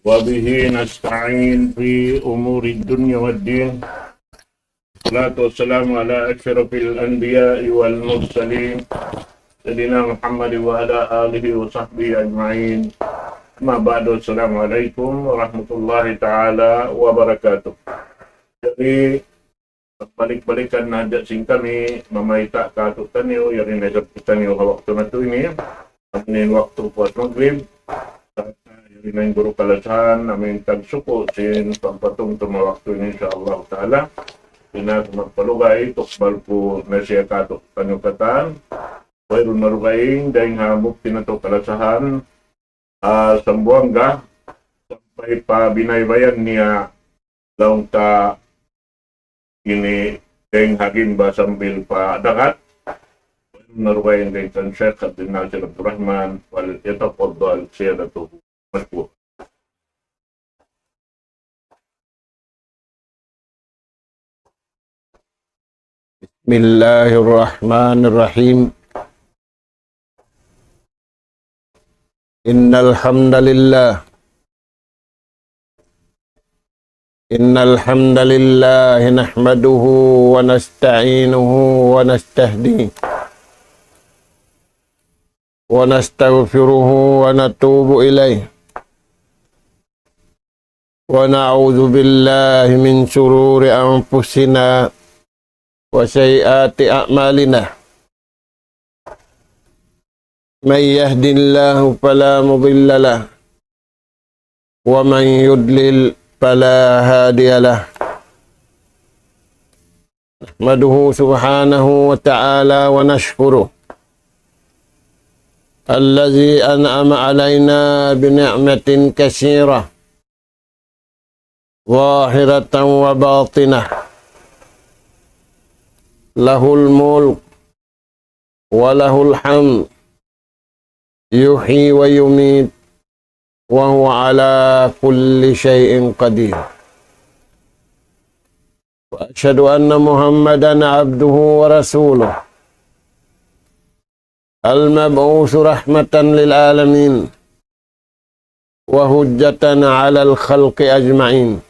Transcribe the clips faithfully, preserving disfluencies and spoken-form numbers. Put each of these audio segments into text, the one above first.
وبه نستعين في أمور الدنيا والدين. والصلاة والسلام على أشرف الأنبياء والمرسلين، سيدنا محمد وعلى آله وصحبه أجمعين. أما بعد، السلام عليكم ورحمة الله تعالى وبركاته. Jadi, balik-balikan na hadja sin kami mamayta' kātu'niyu, yari na isab kitaniyu ha waktu natu' ini, amu in waktu puas magrib, yari na in guru kalasahan, amu in tagsuku' sin pagpatumtum ha waktu ini, insya Allah ta'ala. Di' na aku magpalugay, tukbal ku na siya kātu'niyu katan. Wayruun marugaing, dayng ha mufti natu' kalasahan, ah, Sambuwangga, sampay pa binaybayan niya laung ta ini dayng ha gimba sambil pa dagat. Narugaing dayng kan Sheikh Abdul Nasir Abdul Rahman, وليتفضل سيادته مشكورا. بسم الله الرحمن الرحيم. إن الحمد لله، إن الحمد لله نحمده ونستعينه ونستهديه ونستغفره ونتوب إليه، ونعوذ بالله من شرور أنفسنا وسيئات أعمالنا. من يهد الله فلا مضل له، ومن يضلل فلا هادي له. نحمده سبحانه وتعالى ونشكره الذي أنعم علينا بنعمة كثيرة ظاهرة وباطنة، له الملك وله الحمد، يحيي ويميت، وهو على كل شيء قدير. وأشهد أن محمدا عبده ورسوله، المبعوث رحمة للعالمين وحجة على الخلق أجمعين،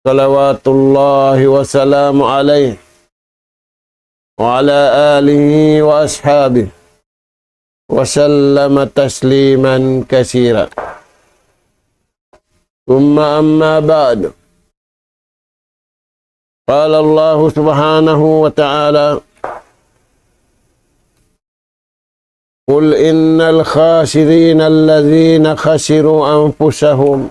صلوات الله وسلامه عليه وعلى آله وأصحابه وسلم تسليما كثيرا. ثم أما بعد، قال الله سبحانه وتعالى: قل إن الخاسرين الذين خسروا أنفسهم،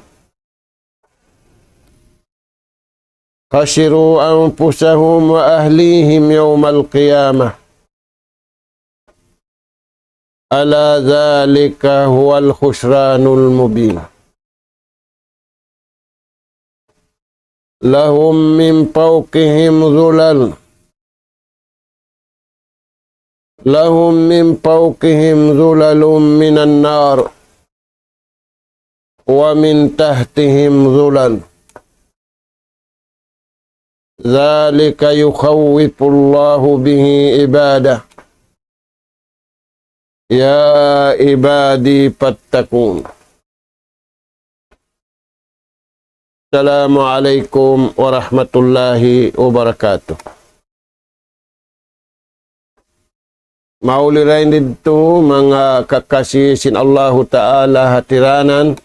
خسروا أنفسهم وأهليهم يوم القيامة، ألا ذلك هو الخسران المبين. لهم من فوقهم ظلل، لهم من فوقهم ظلل من النار، ومن تحتهم ظلل، ذلك يخوف الله به عباده، يا عبادي فاتقون. السلام عليكم ورحمة الله وبركاته. Mauli dayn didtu manga kakasi sin Allahu Ta'ala hatiranan.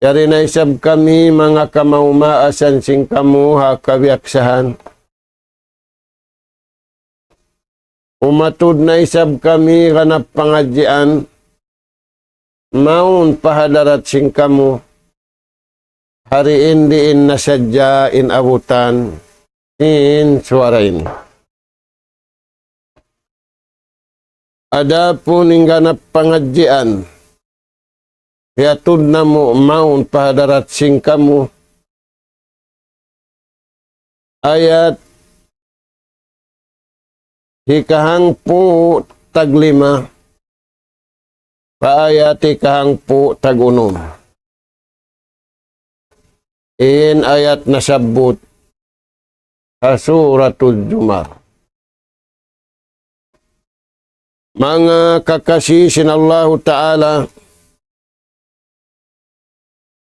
Yari na isab kami manga kamaas-maasan sin kamu ha kabiyaksahan. Umatud na isab kami ganap pangadjian, mawn pa hadarat sin kamu, hari in diin na sadja in abutan sin suwara ini. Adapun in ganap pangadjian, hiyatud namu' mawn pa hadarat sin kamu, ayat hikahangpu' taglima pa ayat hikahangpu' tagunum. In ayat nasabbut ha Suratul Zumar. Manga kakasi sin Allahu Ta'ala,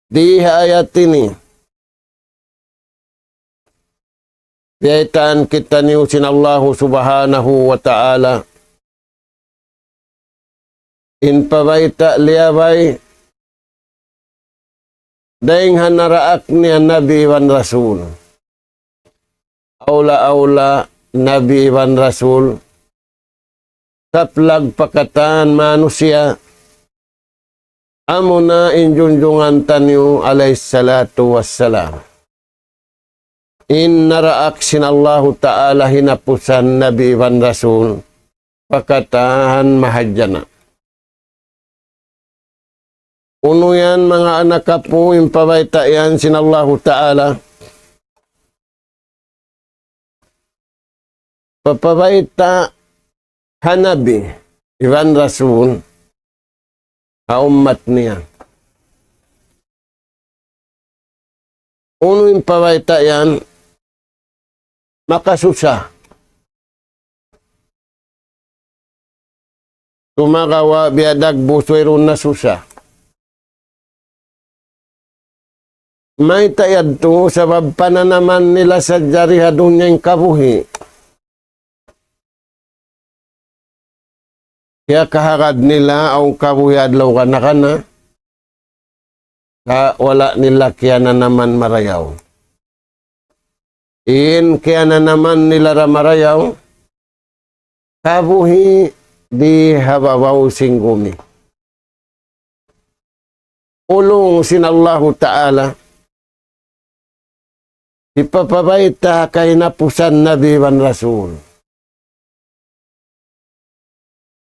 di ha ayat ini, biyaytaan kitaniyu sin Allahu Subhanahu wa Ta'ala in pabayta' liyabay dayn ha naraak niya nabi iban rasul. Awla-awla nabi iban rasul, saplag pa katan manusiya', amuna in junjungan taniyu alayhis salatu wassalam. In naraak sin Allahu Ta'ala hinapusan nabi iban rasul, pa katan mahadjana'. Unu yan, manga anak apu', in pabayta' yan sin Allahu Ta'ala, papabayta' ha nabi iban rasul, ha ummat niya. Unu in pabayta' yan? Makasusa. Sumagawa' biya' dagbus wayruun na susa. Mayta' yadtu? Sabab pananaman nila sadja di ha dunya in kabuhi'. Kiyakahagad nila awn kabuhi' adlaw kana-kana, sa' wala' nila kiyananaman marayaw. In kiyananaman nila da marayaw, kabuhi' di ha babaw sin gumi. Ulung sin Allahu Ta'ala, hipapabayta' kahinapusan nabi iban rasul.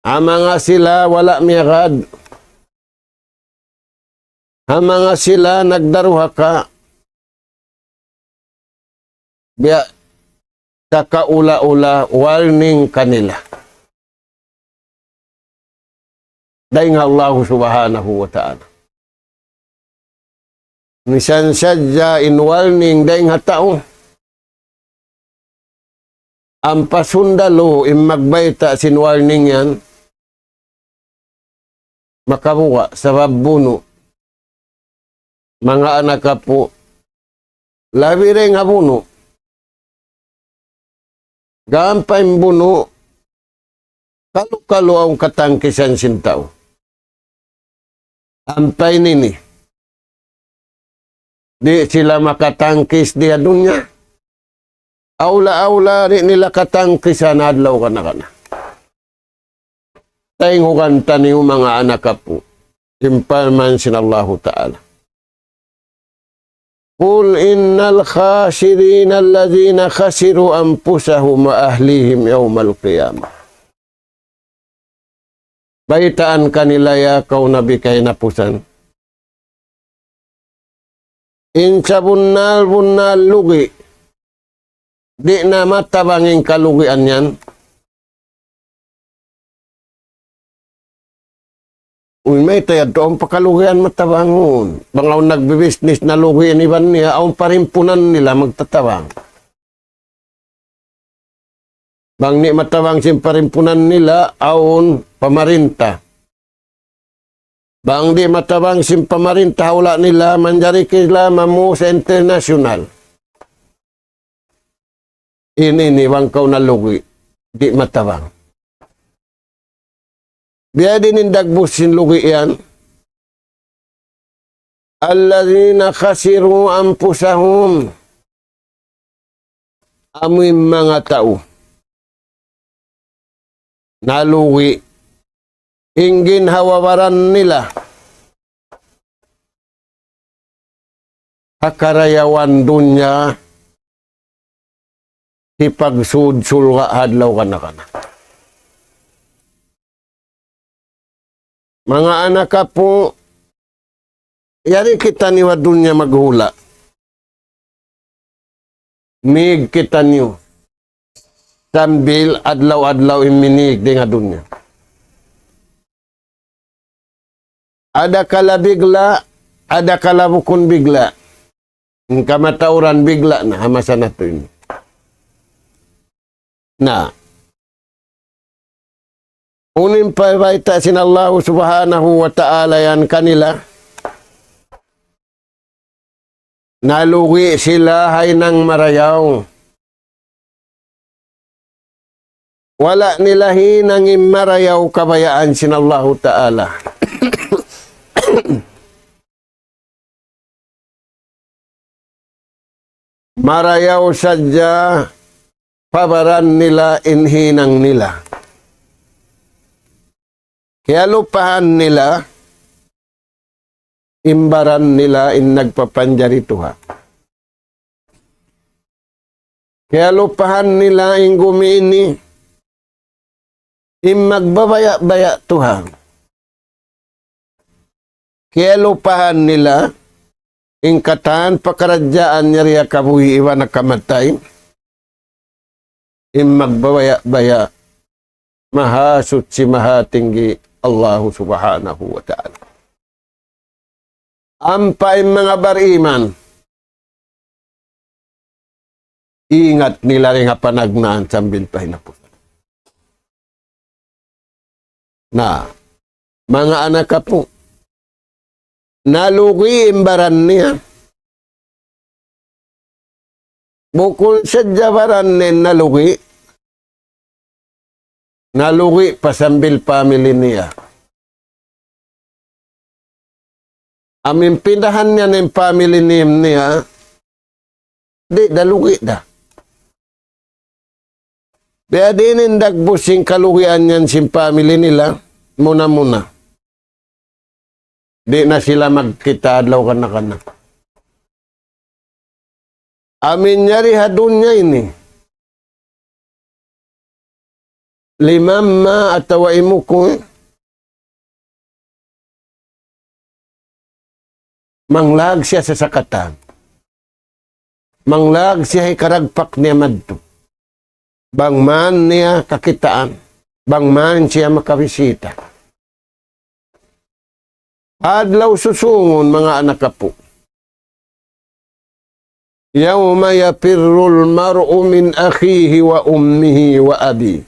Ha manga sila wala' miyagad, ha manga sila nagdaruhaka, biya' sakaula-ula warning kanila dayn ha Allahu Subhanahu wa Ta'ala. Misan sadja in warning dayn ha tau, ampa sundalu in magbayta' sin warning yan, makabuga' sabab bunu'. Manga anak apu', labi dayn ha bunu'. Gam pa in bunu', kalu-kalu awn katangkisan sin tau. Ampa ini ini, di' sila makatangkis di ha dunya. Awla-awla di' nila katangkisan adlaw kana-kana. Taynghugan taniyu manga anak apu'. In parman sin Allahu Ta'ala. قل إن الخاسرين الذين خسروا أنفسهم وأهليهم يوم القيامة. Baytaan kanila ya kaw Nabi kahinapusan. In sabunnal-bunnal lugi', di' na matabang in kalugian yan. Uy, mayta' yadtu awn pa kalugian matabangun. Bang awn nagbibisnis nalugi' in iban niya, awn parimpunan nila magtatabang. Bang di' matabang sin parimpunan nila, awn pamarinta. Bang di' matabang sin pamarinta, hula' nila, manjari kila mamu sa international. Ini, ini, bang kaw nalugi', di' matabang. Biya' diin in dagbus sin lugi' yan? الذين خسروا أنفسهم. Amu in manga tau nalugi' in ginhawa-baran nila ha karayawan dunya, hipagsud surga' ha adlaw kana-kana. Manga anak apu', yari kitaniyu ha dunya maghula'. Mig kitaniyu. Sambil adlaw-adlaw in minig dayn ha dunya. Adakala bigla', adakala bukun bigla'. In kamatauran bigla' na, ha masa natu' ini. Na. Unu in pabayta' sin Allahu Subhanahu wa Ta'ala yan kanila? Nalugi' sila ha hinang marayaw. Wala' nila hinang in marayaw kabayaan sin Allahu Ta'ala. Marayaw sadja pa baran nila in hinang nila. Kiyalupahan nila in baran nila in nagpapanjari Tuhan. Kiyalupahan nila in gumi ini in magbabaya'-baya' Tuhan. Kiyalupahan nila in katan pakaradjaan yari ha kabuhi' iban ha kamatay. In magbabaya'-baya', Mahasuchi, Mahatinggi Allahu Subhanahu wa Ta'ala. Ampa in manga bariman, ingat nila dayn ha panagnaan sambil pa hinapusan. Na, manga anak apu', nalugi' in baran niya. Bukun sadja baran niya in nalugi', nalugi' pa sambil family niya. Amu in pindahan niya na in family name niya, di' da, lugi' da. Biya' diin in dagbus sin kalugian yan sin family nila, muna-muna. Di' na sila magkita' adlaw kana-kana. Amu in yari ha dunya ini. Limamma atawa imuku, manglag siya sasakatan. Manglag siya hikaragpak niya madtu. Bang man niya kakitaan, bang man siya makabisita. Adlaw susūngun, manga anak apu'. يوم يفر المرء من أخيه وأمه وأبيه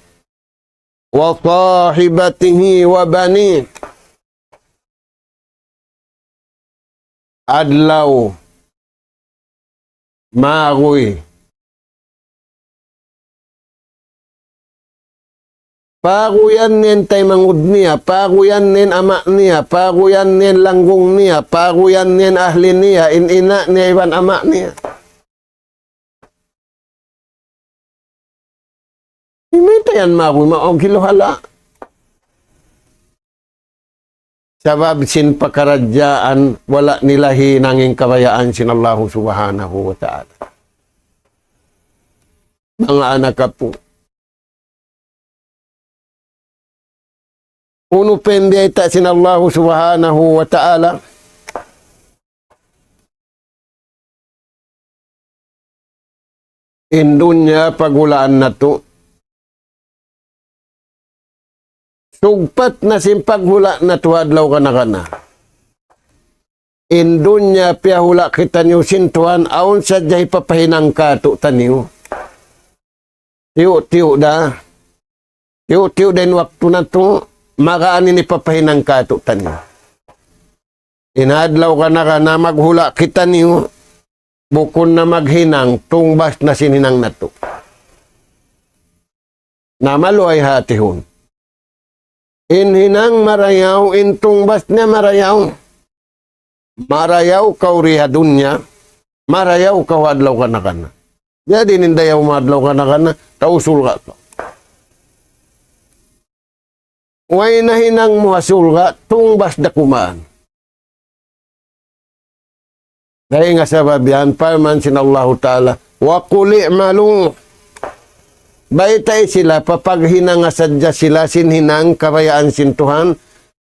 وصاحبته وبنيه. Adlaw maguy. Paguyan niya in taymanghud niya, paguyan niya in ama' niya, paguyan niya in langgung niya, paguyan niya in ahli niya, in ina' niya iban ama' niya. Imayta' yan maguy, maug hiluhala'. Sabab sin pakaradjaan, wala' nila hinang in kabayaan sin Allahu Subhanahu wa Ta'ala. Manga anak apu'. Unu pa in biyayta' sin Allahu Subhanahu wa Ta'ala? In dunya paghulaan natu'. Sugpat na sin paghula' natu' adlaw kana-kana. In dunya piyahula' kitaniyu sin Tuhan, awn sadja hipapahinang kātu'niyu. Tiyu'-tiyu' da. Tiyu'-tiyu' da in waktu natu', magaan in hipapahinang kātu'niyu. In adlaw kana-kana maghula' kitaniyu, bukun na maghinang, tungbas na sin hinang natu'. Na maluhay hātihun. In hinang marayaw, in tungbas niya marayaw. Marayaw kaw di ha dunya, marayaw kaw adlaw kana-kana. Jadi in dayaw mu adlaw kana-kana, tau surga' kaw. Way na hinang mu ha surga', tungbas da kuman. Dayn ha sabab yan, parman sin Allahu Ta'ala, وقل اعملوا. Baytai sila, papaghinanga sadja sila sin hinang kabayaan sin Tuhan,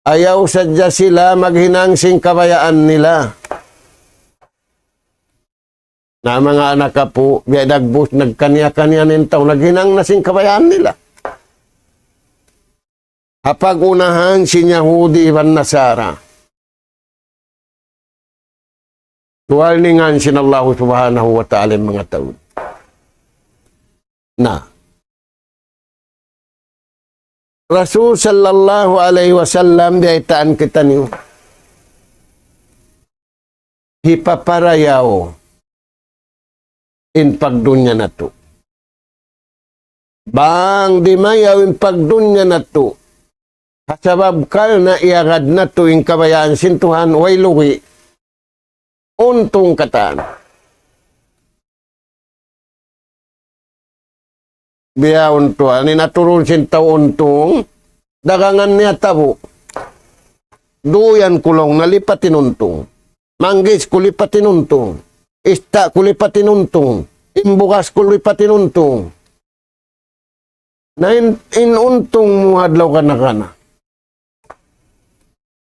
ayaw sadja sila maghinang sin kabayaan nila. Na manga anak apu', biya' dagbus nagkaniya-kaniya in tau naghinang na sin kabayaan nila. Ha pag-unahan sin Yahudi iban Nasara. Warningan sin Allahu Subhanahu wa Ta'ala in manga tau. Na. Rasul sallallahu alayhi wasallam, biyaytaan kitaniyu. Hipaparayaw in pagdunya natu'. Bang di' mayaw in pagdunya natu', ha sabab karna' iyagad natu' in kabayaan sin Tuhan, way lugi'. Untung katan. Biya' untung, in aturun sin tau untung, dagangan niya tabu'. Duyan ku laung niya lipat in untung. Manggis ku lipat in untung. Ista' ku lipat in untung. In bugas ku lipat in untung. Na in, in untung mu adlaw kana-kana.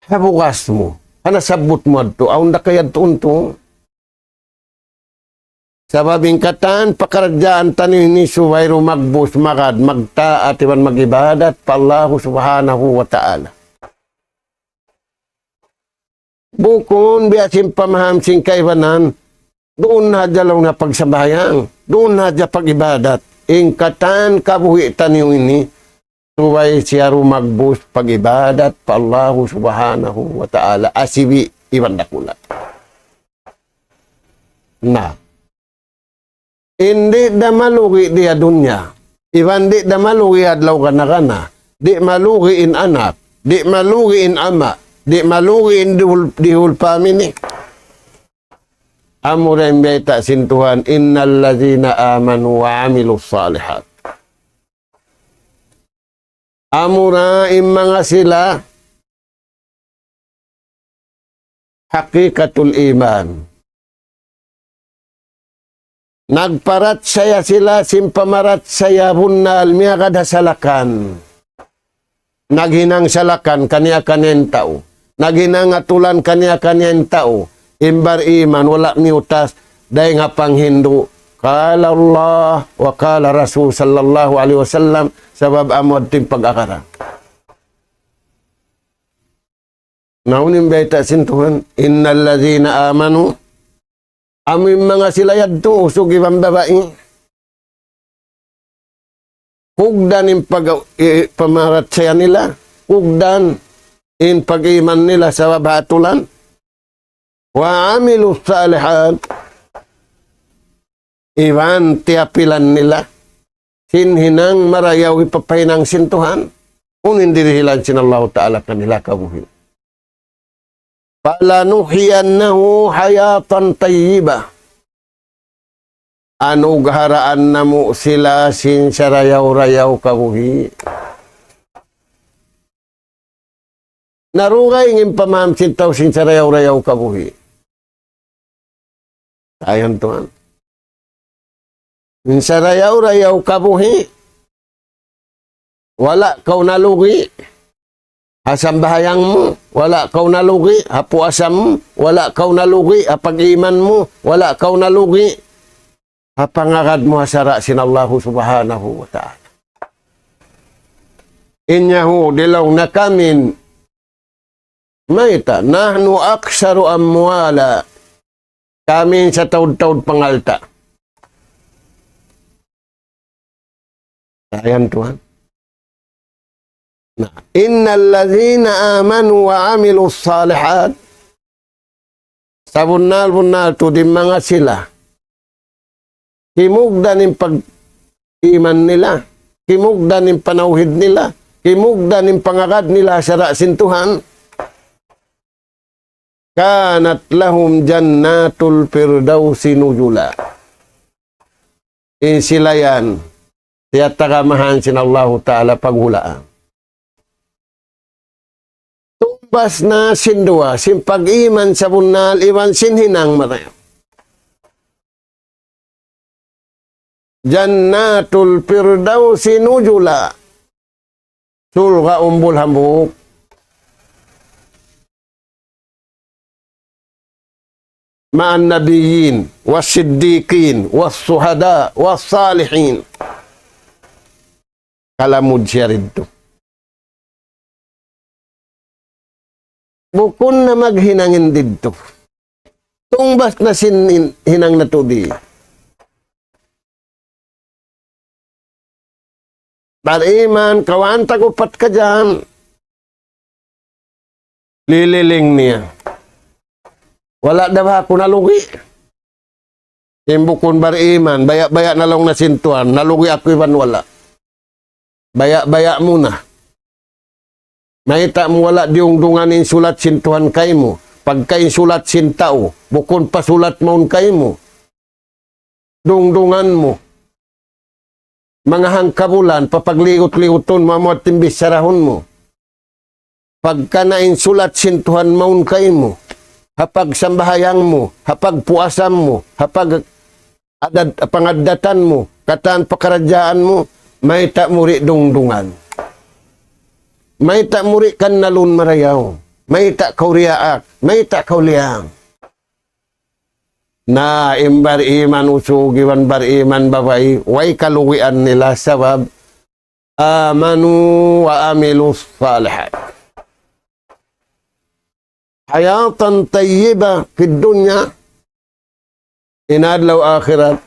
Ha bugas mu. Ha nasabbut mu adtu. Awn da kayadtu untung. Sabab in katan pakaradjaan taniyu ini subay rumagbus magad, magtaat iban mag-ibadat pa Allahu Subhanahu wa Ta'ala. Bukun biya' sin pamaham sin kaibanan, duun na hadja laung niya pagsambahayang, duun na hadja pag-ibadat. In katan kabuhi' taniyu ini, subay siya rumagbus pag-ibadat pa Allahu Subhanahu wa Ta'ala, asibi' iban dakula'. Na, in di' da malugi' di ha dunya, iban di' da malugi' adlaw kana-kana, di' malugi' in anak, di' malugi' in ama', di' malugi' in the whole, the whole family. Amura in bayta' sin Tuhan, إن الذين آمنوا وعملوا الصالحات. Amura in manga sila haqiqatul iman. Nagparachaya sila sin pamarachaya bunnal miyagad ha salakan. Naghinang salakan kaniya-kaniya in tau. Naghinang atulan kaniya-kaniya in tau. In bar-iman wala' miyutas, dayn ha panghindu'. قال الله وقال رسول صلى الله عليه وسلم, sabab amu adtu in pag-agaran. Na unu in bayta' sin Tuhan, إن الذين آمنوا, amu in manga sila yadtu, usug iban babai. Kugdan in pag-, i-, pamarachaya nila, kugdan in pag-iman nila sabab ha atulan. وعملوا الصالحات, iban tiyapilan nila sin hinang marayaw hipapahinang sin Tuhan. Unu in dirihilan sin Allahu Ta'ala kanila kabuhi'. فلنحيينه حياة طيبة. Anugharaan namu' sila sin sarayaw-rayaw kabuhi'. Na dugaing in pamaham sin tau sin sarayaw-rayaw kabuhi'. Ayan tuwan. In sarayaw-rayaw kabuhi'. Wala' kaw nalugi' ha sambahayang mu, wala' kaw nalugi' ha puasa mu, wala' kaw nalugi' ha pag-iman mu, wala' kaw nalugi' ha pangagad mu ha sara' sin Allahu Subhanahu wa Ta'ala. In Yahudi laung niya kami in mayta', نحن أكثر أموالا. Kami in sataud-taud pangalta'. Ayan tuwan. Na, إن الذين آمنوا وعملوا الصالحات. Sabunnal-bunnal tuud in manga sila kimugdan in pag-iman nila, kimugdan in panawhid nila, kimugdan in pangagad nila ha sara' sin Tuhan. كانت لهم جنات الفردوس نزلا. In sila yan, tiyatagamahan sin Allahu Ta'ala paghulaan. Tungbas na sin duwa, sin pag-iman sabunnal iban sin hinang marayaw. جنات الفردوس نزلا. Surga' umbul hambuuk. مع النبيين والصديقين والشهداء والصالحين. Kalamud siya didtu. Bukun na maghinang in didtu. Tungbas na sin in-, hinang natu' di. Bariman, kawaan tag upat ka jam. Lililing niya. Wala' da ba aku nalugi? In bukun bariman, baya'-baya' na laung na sin Tuhan, nalugi aku iban wala'. Baya'-baya' mu na. Mayta' mu wala' diyungdungan in sulat sin Tuhan kaymu. Pagka in sulat sin tau, bukun pa sulat mawn kaymu. Dungdungan mu. Manga hangkabulan, papagligut-ligutun mu, amu in bichara mu. Pagka na in sulat sin Tuhan mawn kaymu, ha pagsambahayang mu, ha pagpuasa mu, ha pag-, adad-, pangaddatan mu, katan pakaradjaan mu, mayta' mu di' dungdungan. Mayta' mu di' kannalun marayaw. Mayta' kaw riyaak. Mayta' kaw liyang. Na in bariman usug iban bariman babai, way kalugian nila sabab آمنوا وعملوا الصالحات. حياة طيبة في الدنيا. In adlaw akhirat,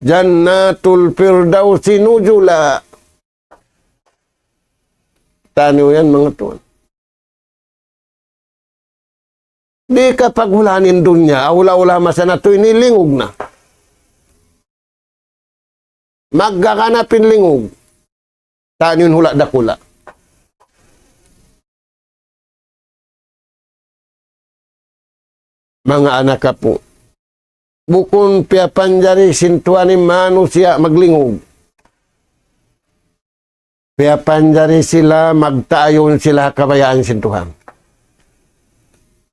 جنات الفردوس نزلا. Taniyu yan, manga tuwan. Di' ka paghulaan in dunya, ahula-hula masa natu' ini lingug na. Magkakanap in lingug. Taniyu in hula' dakula'. Manga anak apu'. Bukun piyapanjari sin Tuhan in manusiya' maglingug. Piyapanjari sila, magtaayun sila ha kabayaan sin Tuhan.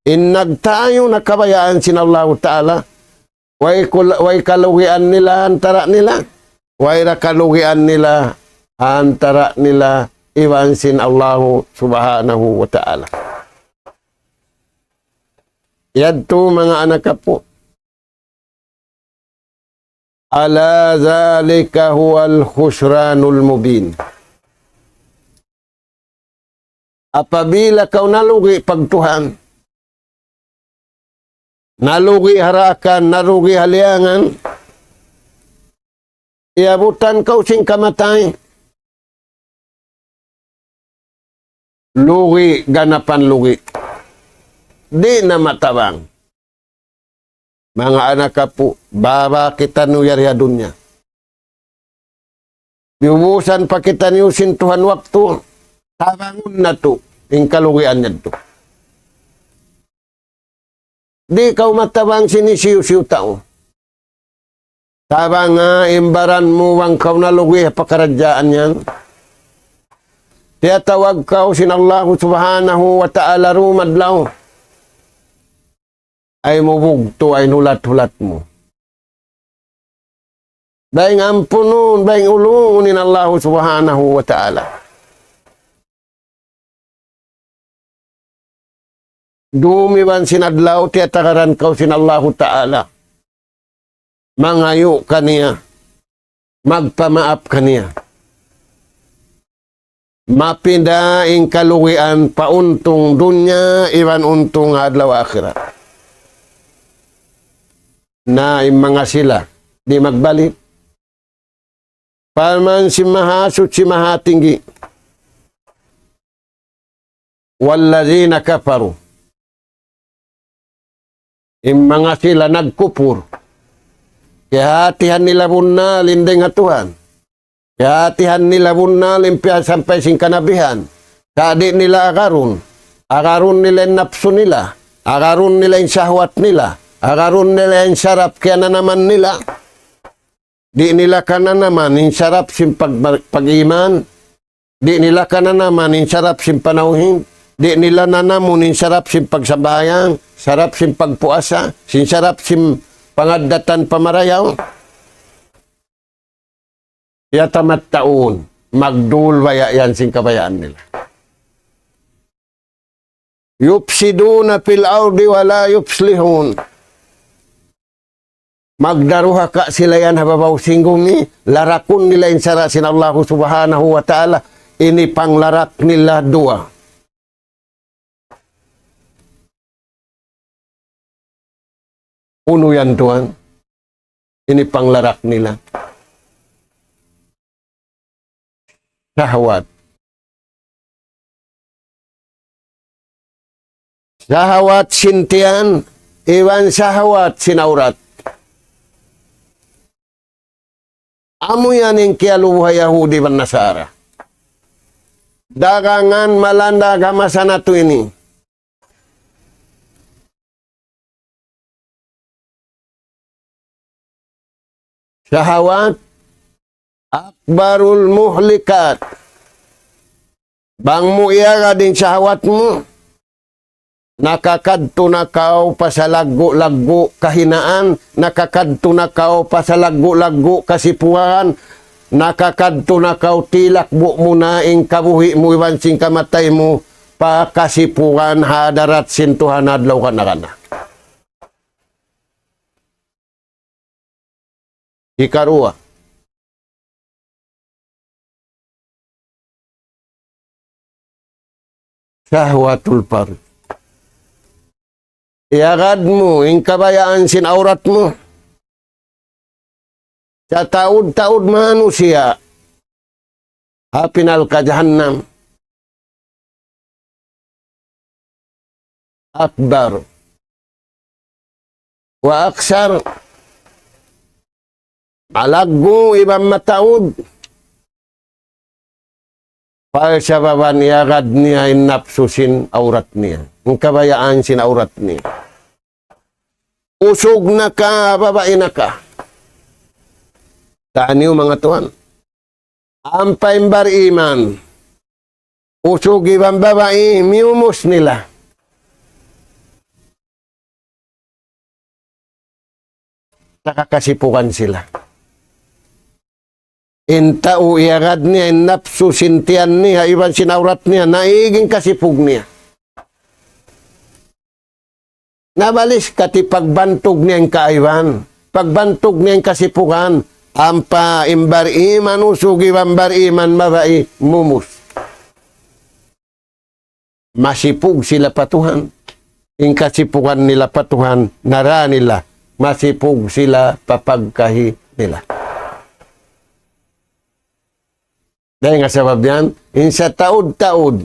In nagtaayun ha kabayaan sin Allahu Ta'ala, way kul-, way kalugian nila antara' nila, way da kalugian nila antara' nila iban sin Allahu Subhanahu wa Ta'ala. Yadtu manga anak apu'. ألا ذلك هو الخسران المبين. Apabila kaw nalugi pagtuhan, nalugi ha daakan, nalugi ha liyangan, iyabutan kaw sin kamatay. Lugi, ganapan lugi. Di' na matabang. Manga anak apu', baba kitaniyu yari ha dunya. Biyubusan pa kitaniyu sin Tuhan waktu, tabangun natu' in kalugian yadtu. Di' kaw matabang sin hisiyu-siyu tau. Tabanga in baran mu bang kaw nalugi ha pakaradjaan yan. Tiyatawag kaw sin Allahu Subhanahu wa Ta'ala dum adlaw. Ay mu bugtu' in hulat-hulat mu. Dayng ampunun, dayng ulungun in Allahu Subhanahu wa Ta'ala. Dum iban sin adlaw tiyatagaran kaw sin Allahu Ta'ala. Mangayu' kaniya. Magpamaap kaniya. Mapinda in kalugian pa untung dunya iban untung adlaw akhirat. Na in manga sila di' magbalik. Parman sin Mahasuchi Mahatinggi. والذين كفروا. In manga sila nagkupur. Kiyahatihan nila bunnal in dayn ha Tuhan. Kiyahatihan nila bunnal in piyasampay sin kanabihan. Sa' di' nila agarun. Agarun nila in napsu nila. Agarun nila in sahwat nila. Agarun nila in sarap kiyananaman nila. Di' nila kananaman in sarap sin pag-, pag-iman. Di' nila kananaman in sarap sin panawhid. Di' nila nanamun in sarap sin pagsambahayang, sarap sin pagpuasa, sin sarap sin pangaddatan pa marayaw. يتمتعون, magdul baya' yan sin kabayaan nila. يفسدون في الأرض ولا يصلحون. Magdaruhaka sila yan ha babaw sin gumi, larakun nila in sara' sin Allahu Subhanahu wa Ta'ala, ini panglarak nila duwa. Unu yan, tuwan? Ini panglarak nila. Sahwat. Sahwat sin tiyan, iban sahwat sin awrat. Amu yan in kiyalubuhan Yahudi iban Nasara. Dagangan malanda ha masa natu' ini. Sahwat akbarul muhlikat. Bang mu iyagad in sahwat mu, nakakadtu na kaw pa salaggu'-laggu' kahinaan, nakakadtu na kaw pa salaggu'-laggu' kasipugan, nakakadtu na kaw tilakbu' mu na in kabuhi' mu iban sin kamatay mu pa kasipugan ha hadarat sin Tuhan adlaw kana-kana. Hikaruwa. Sahwatul farj. Iyagad mu in kabayaan sin awrat mu. Sataud-taud manusiya' ha api narka' jahannam. Akbar. Wa aksar. Malaggu' iban mataud. Pagsababan iyagad niya in napsu sin awrat niya. In kabayaan sin awrat niya. Usug na ka, babai na ka. Taniyu manga tuwan. Ampa in bariman. Usug iban babai, miyumus nila. Nakakasipugan sila. In tau iyagad niya, in napsu sin tiyan niya, iban sin awrat niya, naig in kasipug niya. Nabalis kati pagbantug niya in kaaiban, pagbantug niya in kasipugan, ampa in bariman usug iban bariman babai mumus. Masipug sila pa Tuhan. In kasipugan nila pa Tuhan, nara nila, masipug sila pa pagkahi nila. Dayn ha sabab yan, in sataud-taud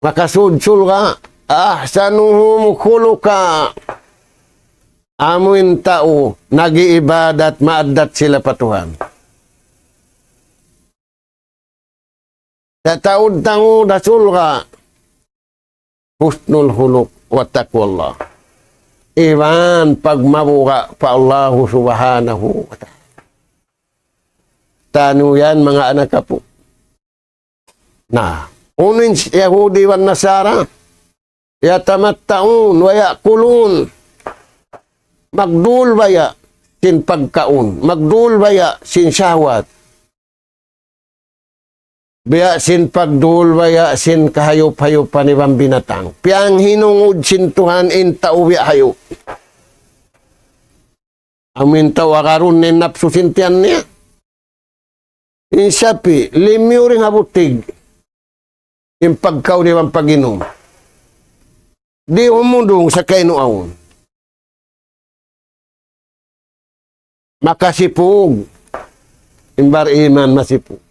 makasud surga', ahsanuhum khuluqa. Amu in tau nag-iibadat, maaddat sila pa Tuhan. Sataud-taud ha surga', husnul khuluq wa taqwallah. Iman pagmabuga' pa Allahu Subhanahu wa Ta'ala. Taniyu yan, manga anak apu'. Na, unu in Yahudi iban Nasara, yatamatta'un wa ya'kulun. Magdul baya' sin pagkaun, magdul baya' sin shahwat. Biya' sin pagdul baya' sin kahayup-hayupan iban binatang. Piyanghinungud sin Tuhan in tau biya' hayup. Amu in tau agarun in napsu sin tiyan niya. In sapi', limiyu dayn ha butig. In pagkaun iban pag-inum. Di' humundung sa' kaynu awn. Makasipug. In bariman masipug.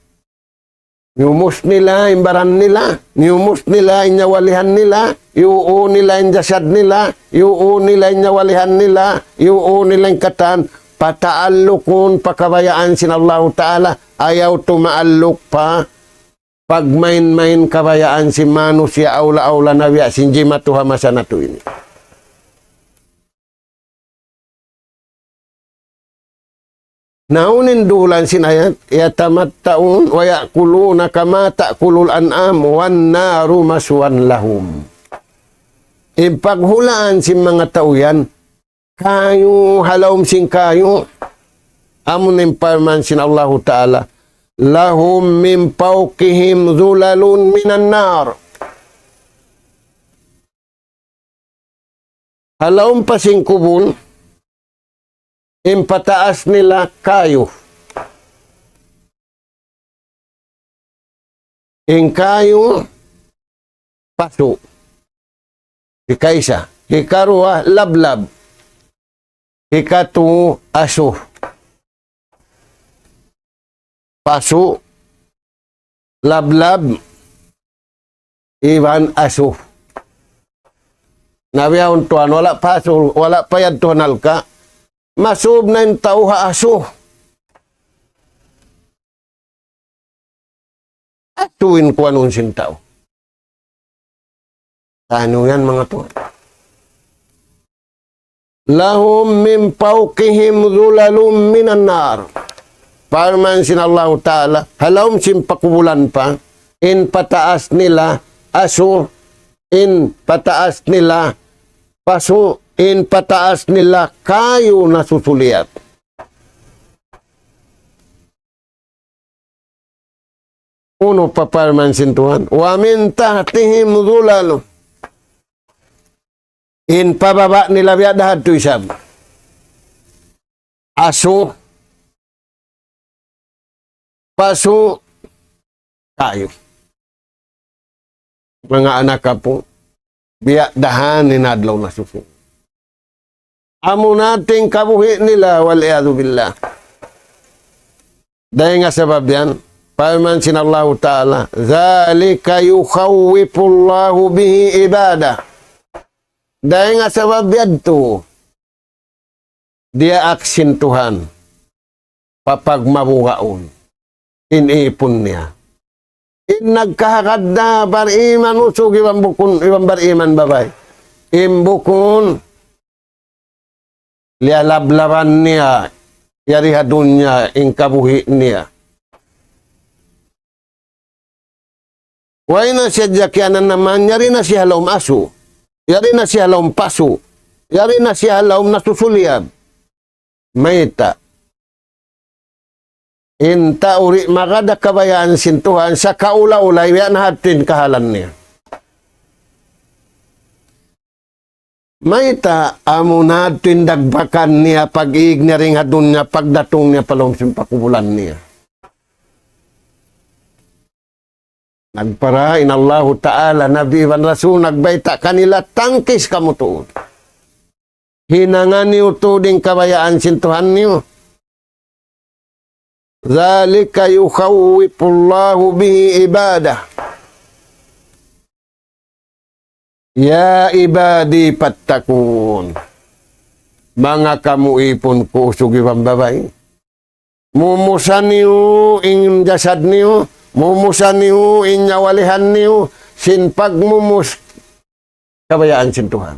Miyumus nila in baran nila, miyumus nila in nyawalihan nila, iyuun nila in jasad nila, iyuun nila in nyawalihan nila, iyuun nila in katan, pataallukun pa kabayaan sin Allahu Ta'ala, ayaw tumaalluk pa pagmain-main kabayaan sin manusiya' awla-awla na biya' sin jimatu ha masa natu' ini. Na unu in duhulan sin ayat, yatamatta'un wa ya'kuluna kama ta'kulul an'am wan naru maswan lahum. In paghulaan sin manga tau yan, kayu, ha lawm sin kayu, amu in parman sin Allahu Ta'ala, lahum min fawqihim zulalun minan nar. Ha lawm pa sin kubul, in pataas nila kayu. In kayu, pasu'. Hikaisa. Hikaruwa, lablab. Hikatu, asu. Pasu', lablab, iban asu. Na biya' yaun tuwan, wala' pa asu, wala' pa yadtu ha nalka'. Masub na in tau ha asu. Asu in kuwanun sin tau. Unu yan, manga tuwan? لهم من فوقهم ظلل من النار. Parman sin Allahu Ta'ala, ha lawm sin pakubulan pa, in pataas nila asu, in pataas nila pasu, in pataas nila kayu nasusuliyat. Unu pa parman sin Tuhan? ومن تحتهم ظلل. In pa baba' nila biya' da hadtu isab. Asu, pasu, kayu. Manga anak apu', biya' da ha yan in adlaw nasusu. Amu na in kabuhi' nila, والعياذ بالله. Dayn ha sabab yan, parman sin Allahu Ta'ala, ذلك يخوف الله به عباده. Dayn ha sabab yadtu, diyaak sin Tuhan papagmabugaun in ipun niya. In nagkahagad na bariman usug iban bukun, iban bariman babai. In bukun, liyalablaban niya, yari ha dunya in kabuhi' niya. Way na siya diyakianan naman, yari na siya ha lawm asu, yari na siya ha lawm pasu, yari na siya ha lawm nasusuliyat. Mayta'? In tau di' magad ha kabayaan sin Tuhan, sa' kaula-ula, biya' na hadtu in kahalan niya. Mayta'? Amu na hadtu in dagbakan niya, pag-iig niya dayn ha dunya, pagdatung niya pa lawm sin pakubulan niya. Nagpara in Allahu Ta'ala, Nabi iban Rasul, nagbayta' kanila tangkis kamu tuud. Hinanga niyu tuud in kabayaan sin Tuhan niyu. ذلك يخوف الله به عباده. يا عبادي فاتقون. Manga kamu ipun ku usug iban babai. Mumusa niyu in jasad niyu, mumusa niyu in nyawalihan niyu, sin pagmumus kabayaan sin Tuhan.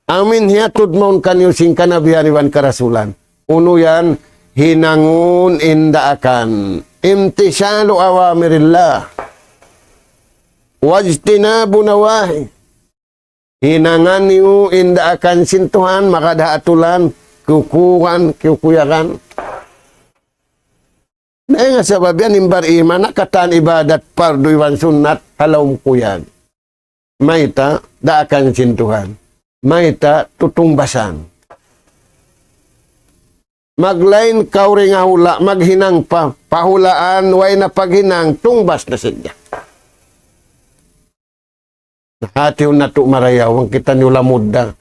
Amu in hiyatud mawn kaniyu sin kanabihan iban karasulan. Unu yan? Hinangun in daakan. امتثال أوامر الله واجتناب نواهيه. Hinanga niyu in daakan sin Tuhan, magad ha atulan, kiyukuran, kiyukuyagan. Dayn ha sabab yan in bariman, ha katan ibadat, pardu iban sunnat, ha lawm kuyag. Mayta'? Daakan sin Tuhan. Mayta'? Tutungbasan. Maglain kaw dayn ha hula', maghinang pa, pa hulaan, way na paghinang, tungbas na sadja. Hati natu' marayaw, bang kitaniyu lamud da.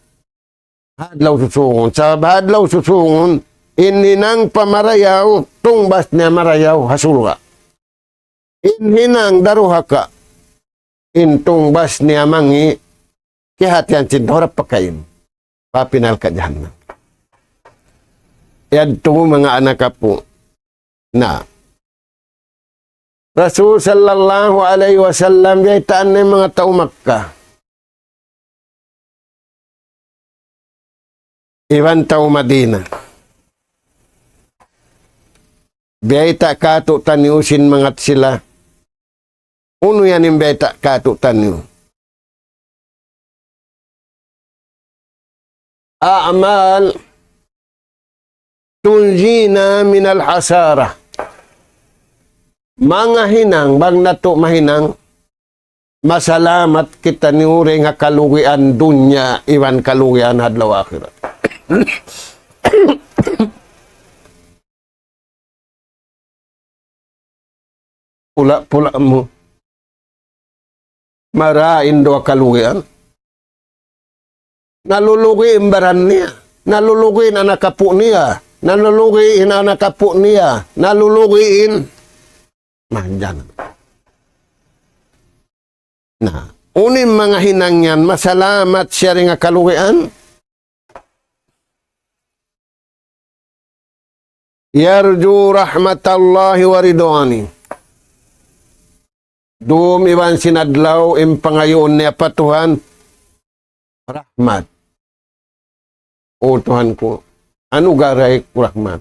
Ha adlaw susungun. Sa' ha adlaw susungun, in hinang pa marayaw, tungbas niya marayaw ha surga'. In hinang daruhaka, in tungbas niya mangi', kiyahatihan sin harap pakain. Pa pinal ka jahannam. Yadtu manga anak apu'. Na. Rasul sallallahu alayhi wasallam, biyaytaan niya in manga tau Makkah iban tau Madina. Biyayta' kātu'niyu sin mangat sila. Unu yan in biyayta' kātu'niyu? أعمال تنجينا من الحسرة. Manga hinang, bang natu' mahinang, masalamat kitaniyu dayn ha kalugian dunya iban kalugian adlaw akhirat. Pula-pula mu. Marayaw in duwa kalugian. Nalulugi in baran niya. Nalulugi in anak apu' niya. Nalulugi in anak apu' niya. Nalulugi in manjan. Na, unu in manga hinang yan, masalamat siya dayn ha kalugian. يرجو رحمة الله ورضوانه. Dum iban sin adlaw in pangayuun niya pa Tuhan, rahmat. O Tuhan ku, anugaray ku rahmat.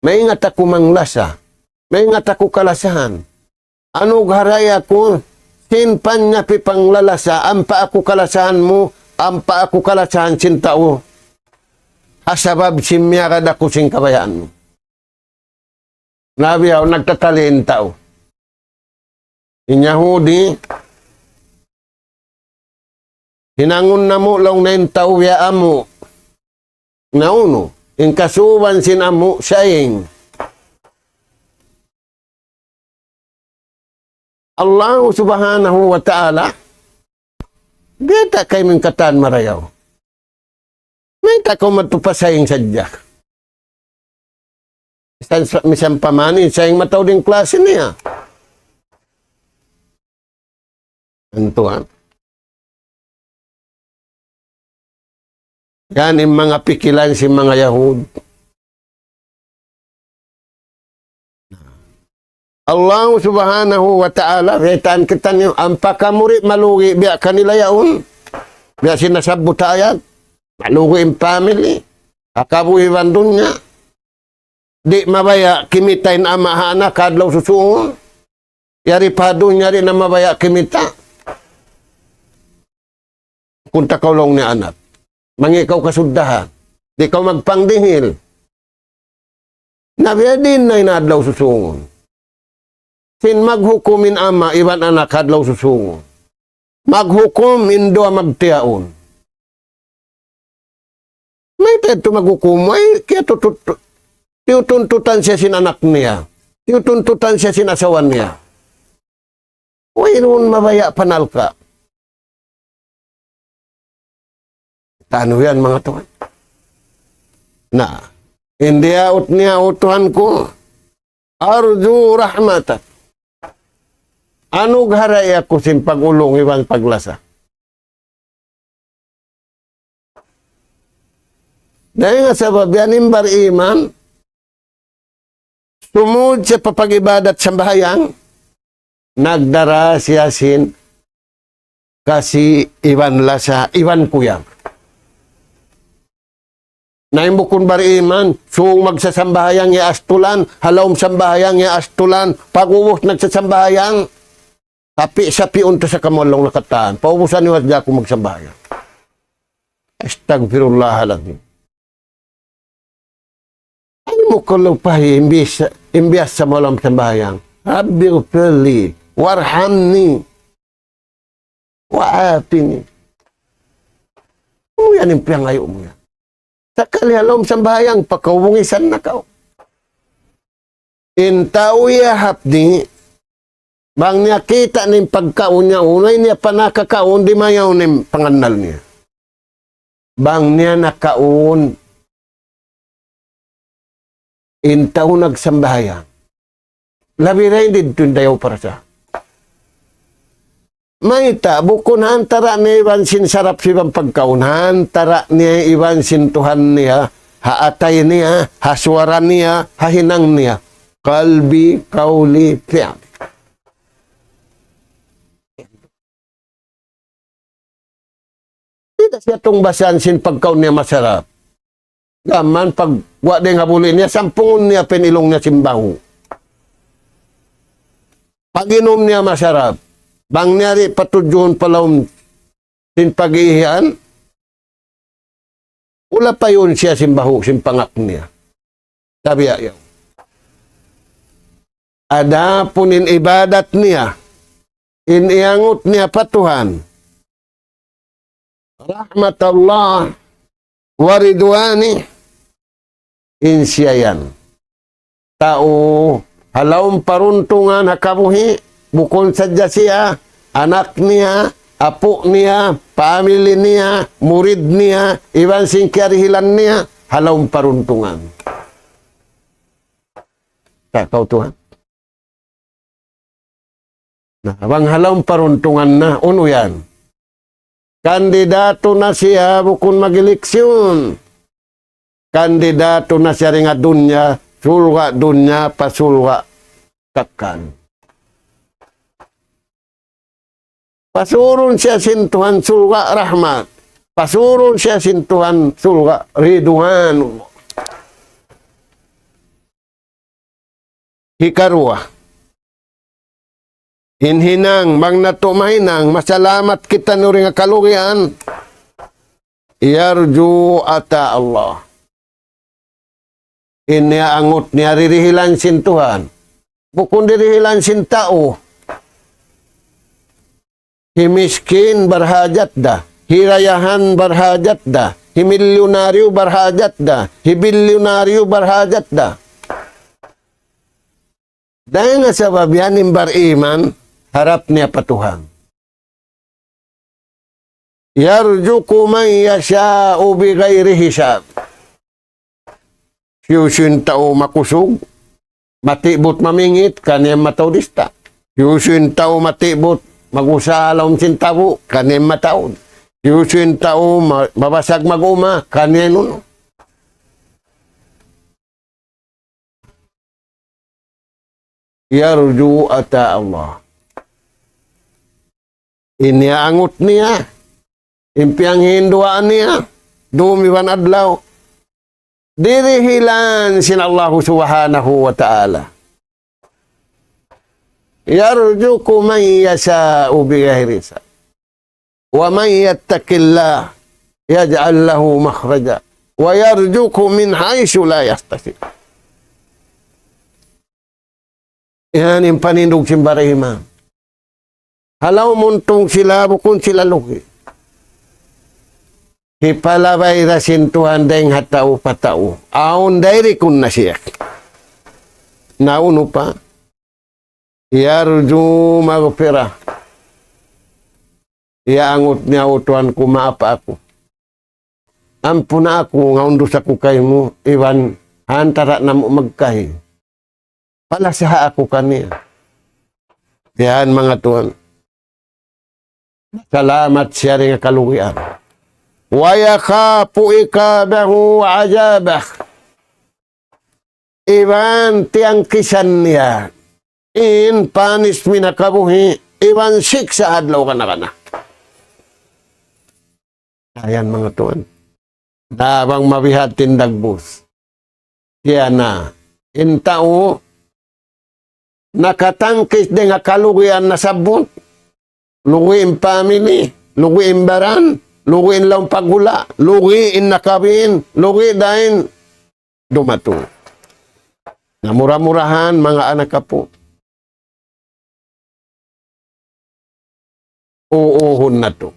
Maingat aku manglasa. Maingat aku kalasahan. Anugaray aku sin panyapi panglalasa, ampa aku kalasahan mu, ampa aku kalasahan sin tau. Ha sabab sin miyagad aku sin kabayaan mu. Na biya' nagtatali in tau. In Yahudi, hinangun namu' laung niya in tau biya' amu'. Na unu, in kasuban sin amu', saying. Allah Subhanahu wa Ta'ala, biyayta' kaymu in katan marayaw. Mayta' kaw madtu pa saying sadja. Misan, misan pa man in saying mataud in klasi niya. Antu, ha? Yan in manga pikilan sin manga Yahud. Allah Subhanahu wa Ta'ala, baytaan kitaniyu, ampa kamu di' malugi biya' kanila yaun. Biya' sin nasabbut ha ayat, malugi in family, ha kabuhi' iban dunya. Di' mabaya' kimita in ama' ha anak ha adlaw susungun. Yari pa dunya di' na mabaya' kimita. Kunta kaw laung niya anak. Mangi' kaw kasuddahan. Di' kaw magpangdihil. Na biya' diin na in adlaw susungun. Sin maghukum in ama' iban anak adlaw susungun. Maghukum in duwa magtiyaun. Mayta' yadtu maghukum, ay, kiyatutut-, tiyutuntutan siya sin anak niya. Tiyutuntutan siya sin asawa niya. Wayruun mabaya' panalka'. Tanu yan, manga tuwan. Na, in diyaut niya, "O Tuhan ku, أرجو رحمتك." Anugaray aku sin pag-ulung iban paglasa. Dayn ha sabab yan in bariman, sumud siya pa pag-ibadat sambahayang, nagdara siya sin kasi iban lasa, iban kuyag. Na in bukun bariman, sung magsasambahayang ya astulan, ha lawm sambahayang ya astulan, pag-ubus nagsasambahayang, sapi-sapiun ta sa kamu laung niya katan, paubusan niyu hadja aku magsambahayang. Astagfirullahalazim. Ayaw mu kalupahi in biyasa, in biyasa mu ha lawm sambahayang. رب اغفر لي وارحمني وعافني. Amu yan in piyangayu' mu yan. Sakali ha lawm sambahayang, pakaubungisan na kaw. In tau yahap di, bang niya kita' in pagkaun niya, unay niya pa nakakaun, di' mayaw in pangannal niya. Bang niya nakaun, in tau nagsambahayang. Labi dayn didtu in dayaw parasa. Mayta', bukun ha antara' niya iban sin sarap sin pagkaun, ha antara' niya iban sin Tuhan niya, ha atay niya, ha suwara niya, ha hinang niya. قلبي، قولي، فعلي. Di' da siya tungbasan sin pagkaun niya masarap. Gām pagguwa' dayn ha buli' niya, sampungun niya pa in ilung niya sin bahu'. Pag-inum niya masarap. Bang niya di' patudjuhun pa lawm sin pag-iihian, ulapayun siya sin bahu', sin pangak niya. Tabiya' yaun. Adapun in ibadat niya, in iyangut niya pa Tuhan, رحمة الله ورضوانه, in siya yan. Tau ha lawm paruntungan ha kabuhi', bukun sadja siya, anak niya, apu' niya, family niya, murid niya, iban sin kiyarihilan niya, ha lawm paruntungan. Sa' kaw Tuhan. Na, bang ha lawm paruntungan na, unu yan? Kandidatu na siya bukun mag-eleksyon. Kandidatu na siya dayn ha dunya, surga' dunya, pa surga' kakkal. Pasurun siya sin Tuhan surga' rahmat. Pasurun siya sin Tuhan surga' ridwanullah. Hikaruwa. In hinang, bang natu' mahinang, masalamat kitaniyu dayn ha kalugian. Yarju ata Allah. In iyaangut niya dirihilan sin Tuhan. Bukun dirihilan sin tau. Hi miskin barhajat da. Hi dayahan barhajat da. Hi milyunaryu barhajat da. Hi bilyunaryu barhajat da. Dayn ha sabab yan in bariman, harap niya pa Tuhan. يرزق من يشاء بغير حساب. Hisiyu-siyu in tau makusug, matibut mamingit, kaniya mataud ista. Hisiyu-siyu in tau matibut, mag-usaha ha lawm sin tabu', kaniya mataud. Hisiyu-siyu in tau ma-, mabasag mag-uma, kaniya unu. يرجو عطاء الله. In iyaangut niya, in piyanghinduwaa niya, dum iban adlaw. Dirihilan sin Allahu Subhanahu wa Ta'ala. يرزق من يشاء بغير حساب. ومن يتق الله يجعل له مخرجا ويرزقه من حيث لا يحتسب. Yan in panindug sin bariman. Ha lawm untung sila, bukun sila lugi'. Hipalabay da sin Tuhan dayn ha tau pa tau. Awn dairikun na siya. Na unu pa? يرجو مغفرة. Iyaangut niya, "O Tuhan ku, maapa aku. Ampuna aku, awn dusa ku kaymu, iban ha antara' namu' magkahi. Palasaha aku kaniya." Yan, manga tuwan. Salamat siya dayn ha kalugian. ويخاف عقابه وعذابه. Iban tiyangkisan niya in punishment ha kabuhi', iban siksa' ha adlaw kana-kana. Yan, manga tuwan. Na bang mabihat in dagbus. Siya na. In tau nakatangkis dayn ha kalugian nasabbut. Lugi' in family, lugi' in baran, lugi' in lawm paghula', lugi' in nakabin, lugi' da in dumatung. Na mura-murahan, manga anak apu'. Uuhun natu'.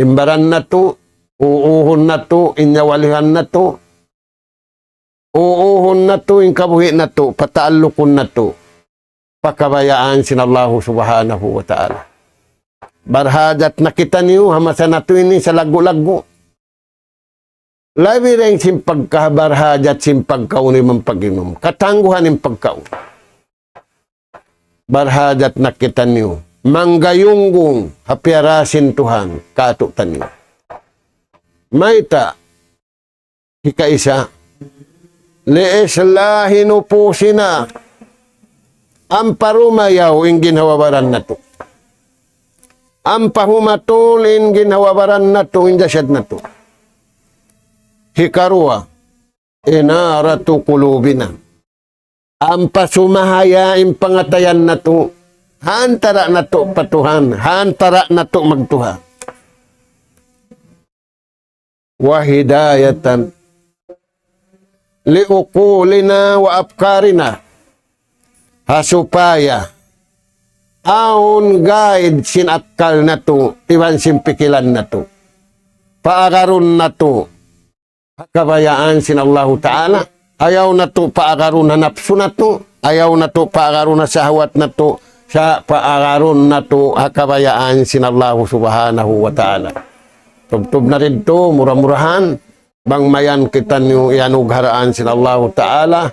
In baran natu', uuhun natu', in nyawalihan natu', uuhun natu', in kabuhi' natu', pataallukun natu'. Pa kabayaan sin Allahu Subhanahu wa Ta'ala. Barhajat na kitaniyu, ha masa natu' ini salaggu'-laggu'. Labi dayn sin pagkabarhajat sin pagkaun iban pag-inum. Katangguhan in pagkaun. Barhajat na kitaniyu. Manggayunggung ha piyara sin Tuhan kātu'niyu. Mayta'? Hikaisa. لإصلاح نفوسنا. Ampa rumayaw in ginhawa-baran natu'. Ampa humatul in ginhawa-baran natu', in jasad natu'. Hikaruwa, إنارة قلوبنا. Ampa sumahaya in pangatayan natu', ha antara' natu' pa Tuhan, ha antara' natu' magtuhan. وهداية لعقولنا وأفكارنا. Ha supaya awn guide sin akkal natu', iban sin pikilan natu'. Paagarun natu' ha kabayaan sin Allahu Ta'ala. Ayaw natu' paagarun ha napsu natu'. Ayaw natu' paagarun ha sahwat natu'. Sa' paagarun natu' ha kabayaan sin Allahu Subhanahu wa Ta'ala. Tubtub na didtu, mura-murahan, bang mayan kitaniyu iyanugharaan sin Allahu Ta'ala,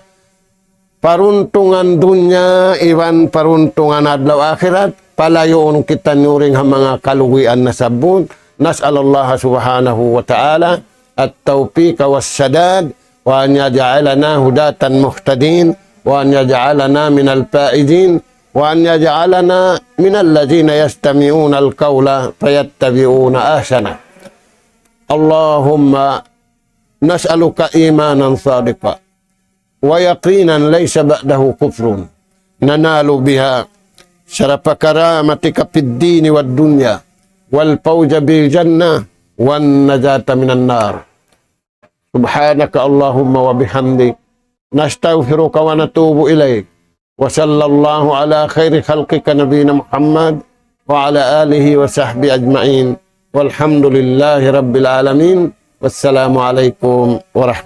paruntungan dunya iban paruntungan adlaw akhirat, palayuun kitaniyu dayn ha manga kalugian nasabbut. نسأل الله سبحانه وتعالى التوفيق والسداد، وأن يجعلنا هداة مهتدين، وأن يجعلنا من الفائزين، وأن يجعلنا من الذين يستمعون القول فيتبعون أحسنه. اللهم نسألك إيمانا صادقا ويقينا ليس بعده كفر ننال بها شرف كرامتك في الدين والدنيا والفوز بالجنة والنجاة من النار. سبحانك اللهم وبحمدك، نستغفرك ونتوب إليك. وصلى الله على خير خلقك نبينا محمد وعلى آله وصحبه أجمعين. والحمد لله رب العالمين. والسلام عليكم ورحمة